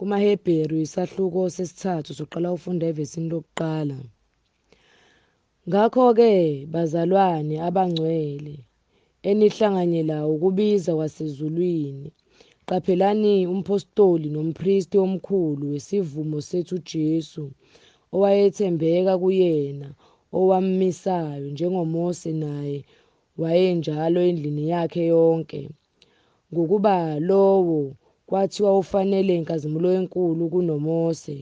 KumaHebheru isahluko sesithathu soqala ufunda evesini lokuqala. Ngakho-ke bazalwane abangcwele enihlanganyela ukubiza kwasezulwini, qaphelani umphostoli nompristi omkhulu wesivumo sethu uJesu, owayethembeka kuyena owammisayo, njengoMose naye wayenjalo endlini yakhe yonke. Ngokuba lowo kwathiwa ufanele inkazimulo enkulu kunoMose,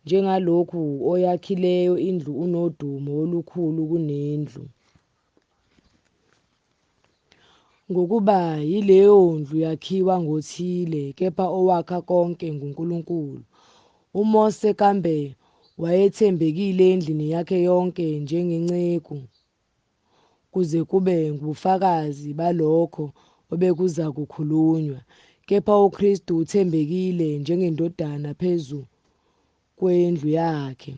njengalokhu oyakhileyo indlu unodumo olukhulu kunendlu. Ngokuba yileyo ndlu yakhiwa ngothile, kepha owakha konke nguNkulunkulu. UMose kambe wayethembekile endlini yakhe yonke njengenceku, kuze kube ngubufakazi balokho obekuzakukhulunywa. Kepha uKristu uthembekile njengendodana phezu kwendlu yakhe,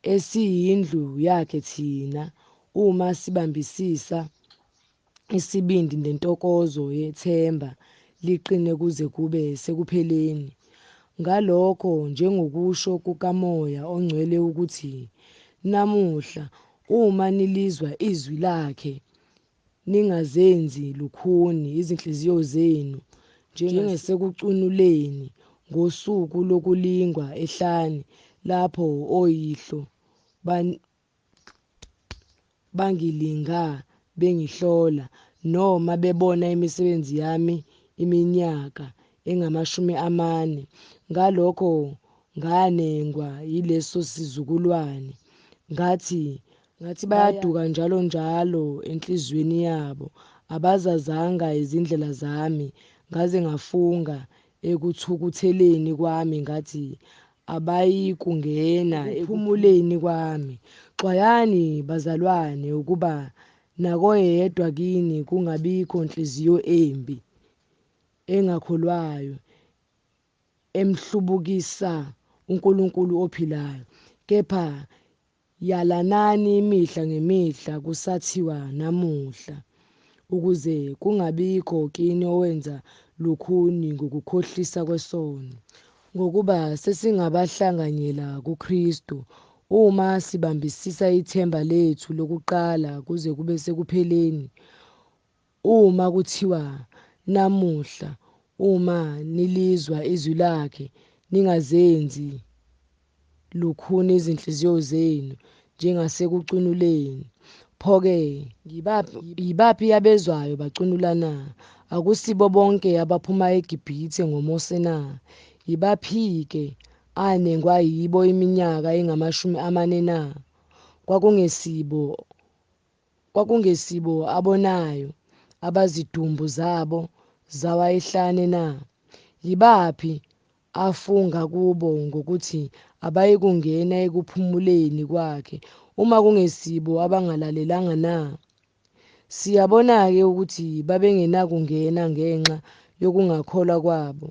esiyindlu yakhe thina, uma sibambisisa isibindi nentokozo yethemba liqine kuze kube sekupheleni. Ngalokho njengokusho kukaMoya oNgcwele ukuthi, Namuhla, uma nilizwa izwi lakhe, ningazenzi lukhuni izinhliziyo zenu njengasekucunuleni ngosuku lokulingwa ehlane, lapho oyihlo bangilinga bengihlola, noma bebona imisebenzi yami iminyaka engamashumi amane. Ngalokho nganengwa yileso sizukulwane, ngathi, Bayaduka njalonjalo enhliziyweni yabo, abazazanga izindlela zami, ngaze ngafunga ekuthukutheleni kwami ngathi, Abayikungena ekuphumuleni kwami. Xwayani, bazalwane, ukuba nakoyedwa kini kungabikho nhliziyo embi, engakholwayo, emhlubukisa uNkulunkulu ophilayo. Kepha yalanani imihla ngemihla kusathiwa namuhla, ukuze kungabikho kini owenza lukhuni ngokukhohlisa kwesono. Ngokuba sesingabahlanganyela kuKristu, uma sibambisisa ithemba lethu lokuqala kuze kube sekupheleni. Uma kuthiwa, Namuhla, uma nilizwa izwi lakhe, ningazenzi lukhuni izinhliziyo zenu njengasekucunuleni. Pho-ke yibaphi abezwayo bacunula na? Akusibo bonke abaphuma eGibhithe ngoMose na? Yibaphi-ke anengwa yibo iminyaka engamashumi amane na? Kwakungesibo abonayo, abazidumbu zabo zawa ehlane na? Yibaphi afunga kubo ngokuthi abayikungena ekuphumuleni kwakhe, uma kungesibo abangalalelanga na? Siyabona-ke ukuthi babengenakungena ngenxa yokungakholwa kwabo.